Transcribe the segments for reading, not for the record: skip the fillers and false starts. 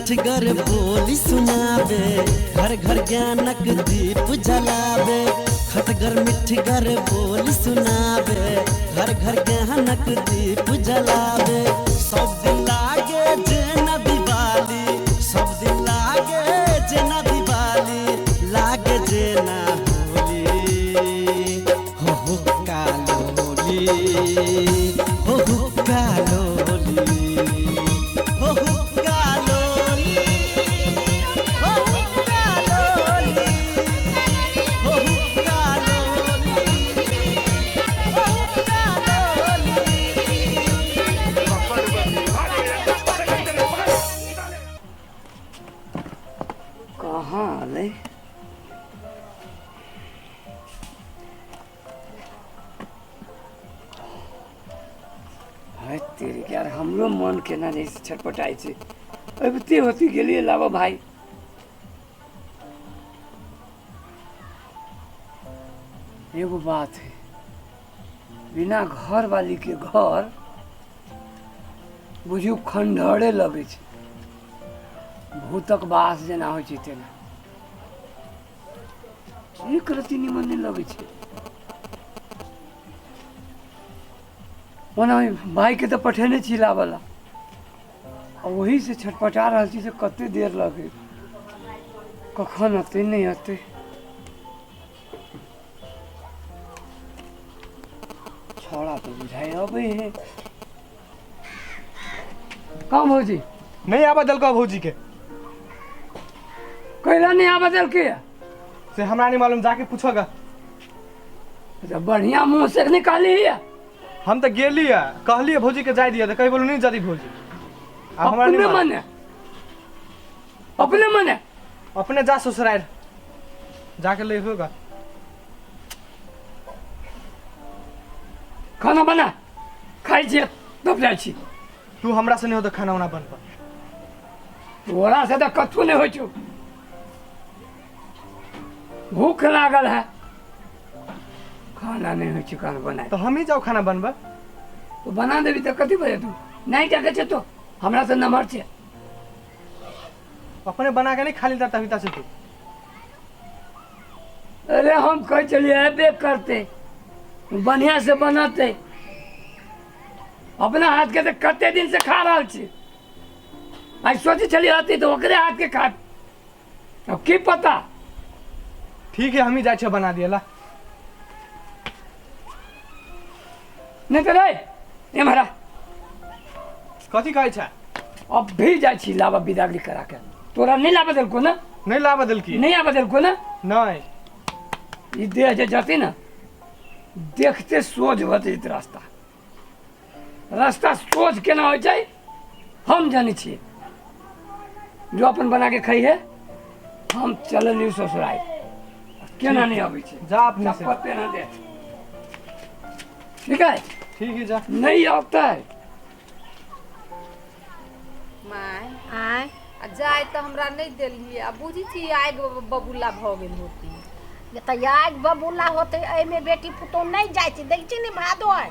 मिठगर बोली सुनाबे, घर घर ज्ञानक दीप जलाबे। खटगर मिठगर बोली सुनाबे, घर घर ज्ञानक दीप जलाबे। सब दिन लागे जेना दिवाली, सब दिन लागे जेना दिवाली, लागे जेना होली। हो हो कालोली, हो हो कालोली, हो हो कालोली, हो हो कालोली, हो हो कालोली, हो हो कालोली। कहाँ अलै? है तेरे के यार, हमरो मन केना जे से छटपटाइ छै। अबिते होती गेलियै लाबऽ भाई। एगो बात है, बिना घर वाली के घर बुझियौ खंडहरे लगै छै, भूतक बास जेना होइ छै तेना। एक रत्ती निमन नहि लगै छै। ओना भाइके तऽ पठेने छी लाबऽ ला, आ ओहीसँ छटपटा रहल छी से कते देर लगै, कखन अतै नहि अतै। छौड़ा तऽ बुझाइ अबै है। कहाँ भौजी? नहीं आबऽ देलकौ भौजी के। कैला नहीं आबऽ देलकै? से हमरा नहीं मालूम, जाके पूछोगा। अच्छा, बढ़िया मुँह से निकाली है। हम तऽ गेली है, कहलिए भौजी के जाय दिया, तऽ कही बोलू नहीं जाती भौजी। आब हमरा अपने नहीं मालूम। मने, अपने मने। अपने जा ससुराल जाके ले होगा। खाना बना खाइ छियै तब जाइ छी। तू हमरा से नहीं होता खाना उना बन पर। तोरा से तऽ कथू नहि होइ छौ। भूख लागल है, खाना नहि होइ छै खाना बनाए। तो हम ही जाओ खाना बनबे। तो बना देबी तऽ कथी बजे तू नहि जाके छै? तो हमरा से नमहर छै। अपने बना के नहीं खा लेता तभी से तू। अरे हम कहै छलियै अयबे करतै, बढ़िआँ से बनतै। अपना हाथके तऽ कते दिन से खा रहल छी। आइ सोचै छलियै अतै तऽ ओकरे हाथके खा, अब की पता। ठीक है, हम ही जाइ छियै बना दिए ला। नहि तऽ रे एम्हर आ। कथी कहै छै? अब भी जाइ छी लाबऽ बिदागरी करा के। तोरा नहि लाबऽ देलको ने? नहीं लाबऽ देलकी। नहि आबऽ देलको ने? नहीं। ई देह जे जतै ने देखते सोझ भऽ जेतै रास्ता। रास्ता सोझ केना होइ छै हम जानै छियै। जो अपन बना के खइहे, हम चललियै ससुराल। केना नहि अबै छै? जा अपने से। चप्पल पहना दे। ठीक है? ठीक है, जा। नहीं आता है। माय। आँय। आ जाय तऽ हमरा नहि देलियै, आ बुझै छी आगि बबूला भऽ गेल होती। तऽ आगि बबूला होतै, एहिमे बेटी पुतोह नहि जाइ छै। देखै छी ने भादो है।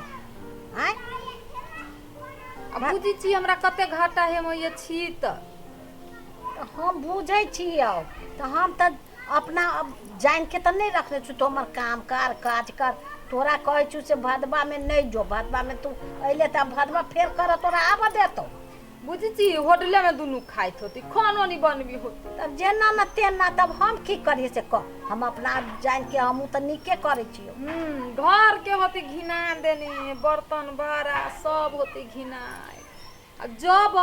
आँय। आ बुझै छी हमरा कते घाटा हेमे ये छी तऽ। तऽ हम बुझै छियौ, तऽ हम तऽ अपना जानिके तऽ नहि रखने छी। तू हमर काम कर, काज कर। तोरा कहै छी से भदवामे नहि जो, भदवामे तू अयले तऽ भदवा फेर कर तोरा आबऽ देतौ? बुझै छी होटलेमे दुनू खाइत होती, खानो नहि बनबी होती। तब जेना ने तेना, तब हम की करियै से कह। हम अपना जानिके हमहूँ तऽ नीके करै छियौ। घरके होती घिना देने, बर्तन भाड़ा सब होती घिना। आ जब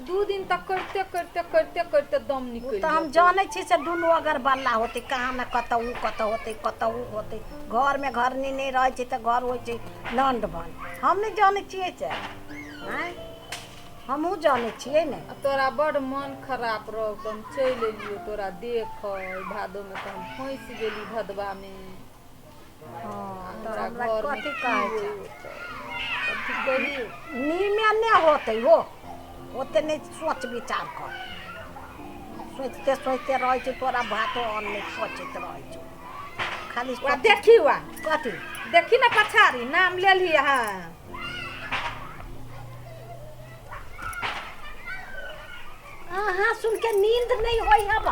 2 दिन तक करिते करिते करिते करिते दम निकलि तऽ हम जानै छी से दुनू अगर बल्ला होतै कहाँ ने कतऽ, ओ कतऽ होतै, कतऽ ओ होतै। घरमे घरनी नहि रहै छै तऽ घर होइ छै नण्ड बन। हम नहि जानै छियै से? आँय, हमहूँ जानै छियै ने। आ तोरा बड्ड मन खराब रह तऽ हम चलि एलियौ तोरा देखऽ। भादोमे तऽ हम फँसि गेली भदवामे। हँ, तऽ हमरा हमरा घरमे कथी की कहै छै? होतै, कथी कही? नीमे नहि होतै हो, ओते नहि सोच विचार कर। सोचिते सोचिते रहै छै, तोरा भातो अन्न नहि पचैत रहै छौ। खाली वा देखी, वा कथी देखी ने, पछाड़ी नाम लेलही अहाँ। हाँ हाँ सुन के नींद नहीं होई हवा।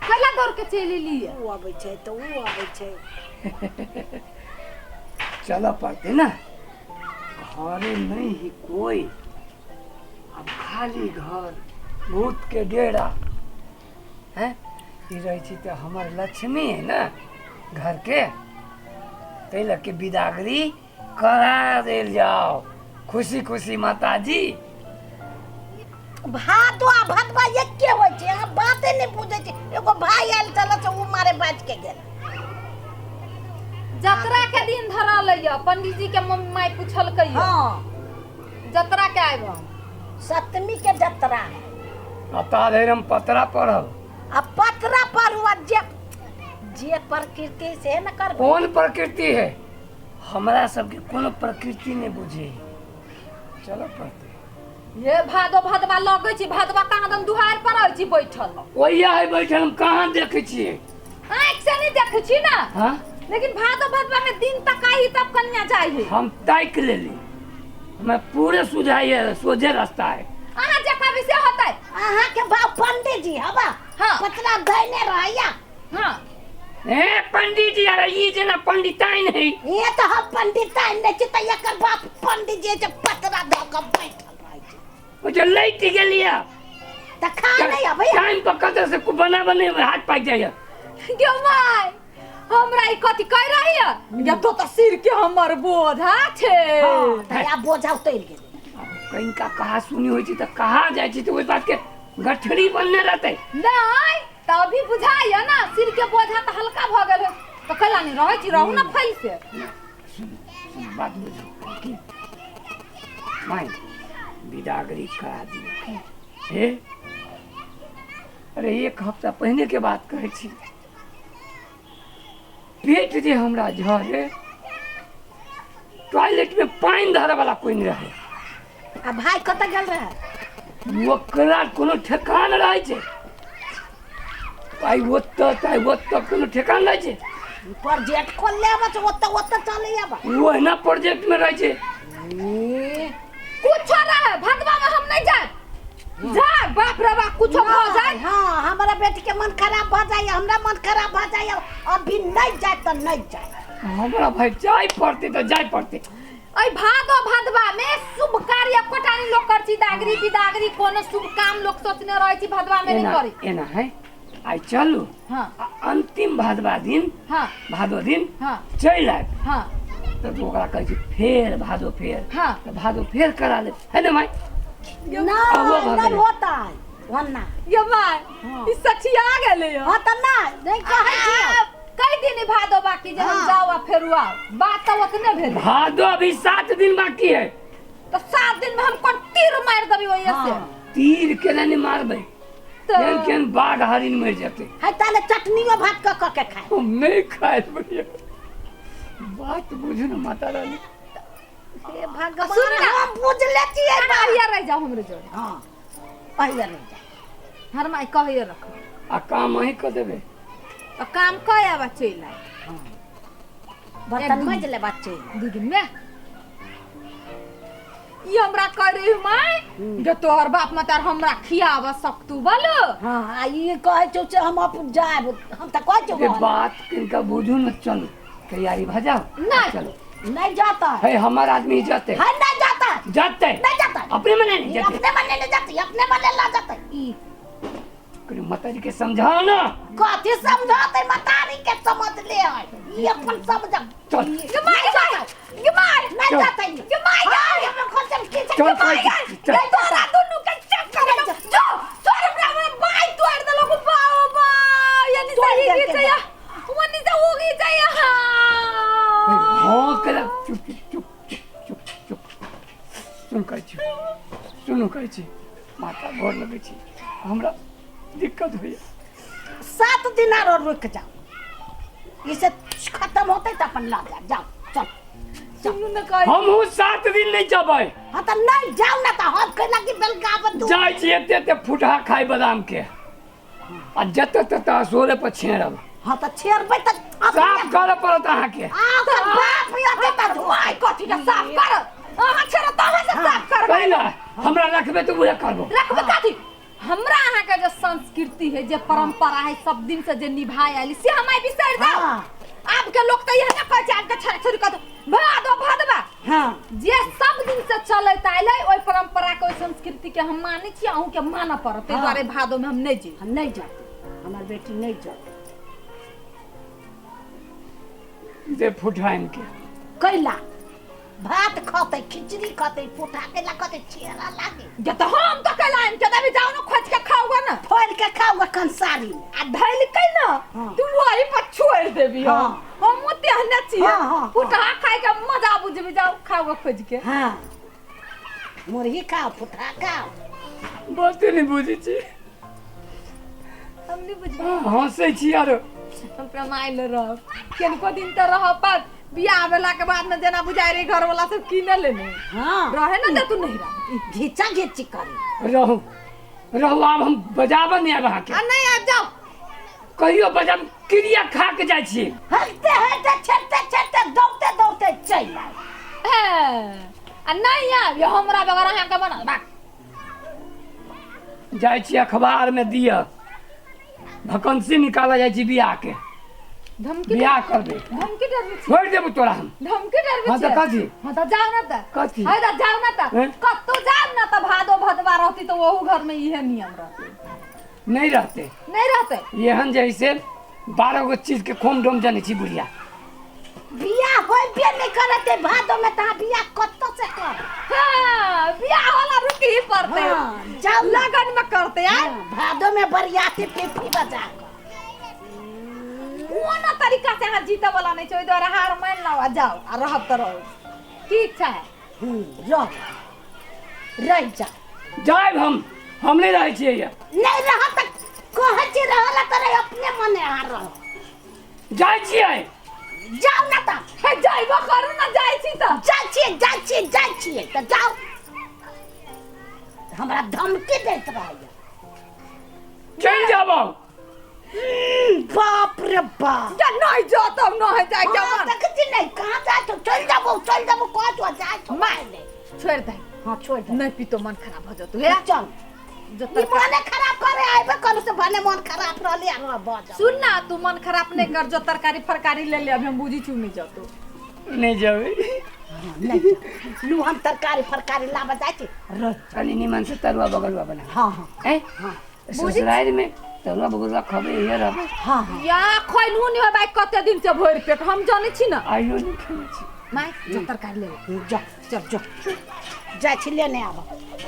कैला दौड़ के चलि एलियै? ऊ अबै छै तऽ ऊ अबै छै। चलऽ पड़तै ने, घरे नहीं ही कोई, अब खाली घर भूत के डेरा है। ई रहै छी तऽ हमर लक्ष्मी है ने घर के, ताहि लऽ के बिदागरी करा देल जाओ खुशी खुशी माताजी। भादो आ भदवा एके होइ छै, अहाँ बाते नहि बुझै छी। एगो भाय आयल छल से ऊ मारे बाजि के गेल। जतरा के दिन धरल है, पंडित जी के मम्मी माय पूछलकै। हाँ। जतरा के आयब हम। सप्तमी के जतरा है। आ ता धरि हम पतरा पढ़ब। आ पतरा पर हुआ जे जे प्रकृति से न करबै। कोन प्रकृति है? हमरा सबके कोनो प्रकृति नहि बुझे, चलऽ पड़तै। ये भादो भदवा लगै छी, भदवा कहाँ दन दुहार पर रहै छी बैठल। ओहिया है बैठल, हम कहाँ देखै छियै? आँखि से नहीं देखै छी ना। हाँ। लेकिन भादो भदवा में दिन तक आई तब कन्या जाइ है। हम ताकि लेली, हमें पूरे सुझाई है, सोझे रास्ता है। अहाँ जे कहबै से होतै। अहाँ के बाप पंडित जी हवा। हाँ। पतरा धैने रहैया। हाँ। ए पंडित जी, अरे ई जेना पंडिताइन है। ये तो हम पंडिताइन नहीं छी तऽ एकर बाप पंडित जी जे पतरा धऽ कऽ बैठल रहै छै। ओ जे लैट गेलिया तऽ खा नहीं अबैया। टाइम पर कतऽ से बना बने हाथ पाकि जाइए। गे माय, हमरा ई कथी कहि रही है? ये तो तऽ सिर के हमर बोझा छै। हाँ, तऽ आब बोझा उतरि गेलै। कनिका कहा सुनी होइ छै तऽ कहा जाइ छै तऽ ओहि बात के गठरी बनने रहतै। नहीं तऽ अभी बुझाइए ना, सिर के बोझा तऽ हल्का भऽ गेल है, तऽ कैला नहीं रहै छी, रहू ना फैल से। सुन सुन बात बुझू की माय बिदागरी करा दियौ। हे अरे एक हफ्ता पहिने के बात कहै छी, पेट जे हमरा झरे, टॉयलेट में पानि धरे वाला कोई नहीं रहे। आ भाई कतऽ गेल रहे? ओकरा कोनो ठेकान रहै छै? आइ ओतऽ तऽ आइ ओतऽ, कोनो ठेकान रहै छै? प्रोजेक्ट खोलले आबै छै, ओतऽ ओतऽ चलै आबै। ओ ओहिना प्रोजेक्ट में रहै छै। कुछो रहे भदवा में हम नहीं जाए, जाए बाप रे बाप कुछो भऽ जाए। हाँ, हमारा बेटी के मन खराब भऽ जाए, हमरा मन खराब भऽ जाए, अभी नहीं जाए तऽ नहीं जाए। हमरा भाई जाय पड़तै तऽ जाय पड़तै। अइ भादो भदवा में शुभ कार्य कोटानी लोग कर छी, दागरी बिदागरी कोनो शुभ काम लोग सोचने रहै छी भदवा में नहीं एना करी। एना है, आइ चलू। हाँ। आ अंतिम भादवा दिन। हाँ। भादो दिन। हाँ। चलि आयब। हाँ। तऽ ओकरा कहै छै फेर भादो फेर। हाँ। तऽ भादो फेर करा लेब है ने माय? नहीं नहीं होता है वरना। ये my ई सठिया गेलै। हाँ तऽ नहीं नहीं कहै छियै। कई दिन भादो बाकी जे हम हाँ। जाओ आ फेर आओ, बात तऽ ओतने भेल। भादो अभी 7 दिन बाकी है। तऽ 7 दिन में हम कोन तीर मारि देबै ओहिया से? हाँ। तीर केना नहीं मारबै, तऽ केहन केहन बाघ हरिण मरि जेतै। है ताले चटनियो भात कऽ कऽ के खाय। हम नहीं खाए भैया, बात बुझू ना माता रानी। हे भगवान, सुन ना। हम बुझ ले छियै अहाँ बात। अहिया रहि जाउ हमरे जोड़े। हाँ, अहिया रहि जाउ। हर माय कहैये रख। आ काम अहीं कऽ देबै। तऽ काम कऽ आब आ चलि आयब। बर्तन माजि लेब आ चलि आयब। 2 दिन में ई हमरा कह रही माय जे तोहर बाप मतार हमरा खियाब सकतू बोलो। हाँ, आ ई कहै छौ से हम अपन जायब, हम तऽ कहै छौ ये बात किनका बुझू न, चलू तैयारी भऽ जाओ। नहीं। चलो। नहीं जाता है। है हमार आदमी जाते है नहीं जाता है। जाते नहीं जाता है। अपने मने नहीं ई जाते। अपने मने नहीं जाते, अपने मने ला जाते। ई माता जी के समझाओ ना। कथी समझाते मतारी के समझ ले है, ई अपन समझ। चल। ये my ये my नहीं चल। जाते। ये my हाँ, हम खोजम की छै। चल, ये my चल, चल। ये तोरा दुनू के चक्कर में जो तोर हमरा बाई तोड़ देलक बाओ बाओ यानी तोड़ सही देलकै की छै वनी से उगी छै। हां हाँ कला चुप चुप चुप चुप चुप सुन कहै छी, सुनू कहै छी, माता गोर लगै छी, हमरा दिक्कत होइए। 7 दिन आरो रुक जाओ, इसे खत्म होते तऽ अपन ला जा, जाओ चल। सुनू न कहै हमहूँ 7 दिन नहीं जबै। हाँ तऽ नहीं जाओ ना तऽ हम कैला की बेलगावत तू। जाइ छी एते एते फुटहा खाइ बादाम के, आ जतऽ ततऽ असोरे पर छेड़ब। हाँ तऽ छेड़बै तऽ साफ करऽ पड़त अहाँके। आ ओकर बाप यते तऽ धोआइ कथी के साफ कर? अहाँ छेड़ा तऽ अहाँ से साफ करबै। कैला हमरा रखबे तऽ उहे करबो। रखबै कथी? हमरा अहाँ के जे संस्कृति है, जे परंपरा है, सब दिन से जे निभाय आयल, से हम आइ बिसरि जाउ? हाँ। आब के लोग तऽ इएह ने कहै छै, आब के छेड़ा छेड़ी कहत भादो भदवा। हाँ। जे सब दिन से चलैत आयल है, ओहि परंपरा के, ओहि संस्कृति के हम मानै छी, अहूँ के मानऽ पड़त। ताहि दुआरे भादो में हम नहि जेबै। हम नहि जाते, हमर बेटी नहि जाते। दे फुटाइन के। कैला भात खतै, खिचड़ी खतै, फुटा कैला खतै? छेड़ा लागे। जे तऽ हम तऽ कैला आनि के देबै? जाउ ने खोजि के खाउ गे ने। फोड़ि के खाउ गे कंसारी में। आ धैलकै ने। हाँ। तू वही पर छोड़ि देबी। हम हाँ। हमहूँ तेहने छियै। हाँ, हाँ, हाँ। फुटहा खाय के मजा बुझबी, जाउ खाउ गे खोजि के। हाँ, मुरही खाओ, फुटहा खाओ। बाते नहि बुझै छी। हम नहि बुझबै। हँसै छी आरो। हम प्रमाइल रहब किनको दिन तऽ रहब, पर बियाह भेला के बाद में जेना बुझाइ रही, घर वाला सब कीने लेने हाँ। रहे ना दे तू नहीं रह। घिचा घिची करे। रहू रहू, आब हम बजाबऽ नहि आब अहाँके। आ नहीं आबि जाओ। कहियो बजाब, क्रिया खा के जाइ छी। हटते हटते, छेड़ते छेड़ते, दौड़ते दौड़ते चलि आयल। हे, आ नहीं आबि हमरा बगैर अहाँके बनल बाक। जाइ छी अखबार में दिअ, भकंसी निकालऽ जाइ छी बियाह के। धमकी? बियाह करबै। धमकी डरबै छी? छोड़ि देबू तोरा हम। धमकी डरबै हाँ तऽ छियै? कथी? हाँ तऽ जाउ ने तऽ। कथी? है तऽ जाउ ने तऽ। हैं? कतौ जाउ ने तऽ, भादो भदवा रहती तऽ ओहू घर में इहे नियम रहतै। नहि रहतै। नहीं रहतै। एहन जे है से 12 गो चीज के खोम डोम जानै छी बुढ़िया। बियाह होइबे नहि करते भादो में, तहाँ बियाह कतऽ से कर? हाँ, बियाह वाला रुकी पड़तै। हाँ, जाउ ने। लगन में करतै आय। हाँ, भादो में बरियाती पीपी बजा कऽ। कोनो तरीका से अहाँ जीते वाला नहीं छै, ओहि दुआरे हार मान लाओ आ जाओ, आ रहब तऽ रहू, की इच्छा है? रह रहि जा। जायब हम, हम नहि रहै छियै ये। नहि रह तऽ कहै छी रहल तऽ रहि, अपने मने अहाँ रह। जाइ छियै। जाउ ने तऽ। हे, जाइबो करू ने, जाइ छी तऽ। जाइ छियै, जाइ छियै, जाइ छियै तऽ जाउ। हमरा धमकी दैत रहैया। चलि जाबो। बाप रे बाप। जा, नहीं जो तब नहीं जाए के हाँ, मन। देखै छी नहि कहाँ जाइ छौ? चलि जाबो, चलि जाबो, कहै छौ जाइ छौ। माय, छोड़ि दे। हाँ, छोड़ि दे। नहीं पीतो मन खराब हो जतो हे। चल। जो ई तरकारी मने खराब करे आबे करू से भने मन खराब रहले आ रह बज। सुन ना, तू मन खराब नहीं कर, जो तरकारी फरकारी ले ले, अभी हम बुझी छी नहीं जतो। नहि जेबै। नहि जाउ। लू, हम तरकारी फरकारी लाबऽ जाइ छी, रह। कनि निमन से तरुआ बगलुआ बना। हाँ हाँ। हैं, ससुरारि में तरुआ बगलुआ खबै, इहे रहबै। हाँ हाँ। या खैलू नहीं हो भाई कते दिन से भरि पेट, हम जानै छी ना। आइयो नहि खेने छी। माय, जो तरकारी ले ले। जा, चल। जो, जाइ छी लेने आबऽ।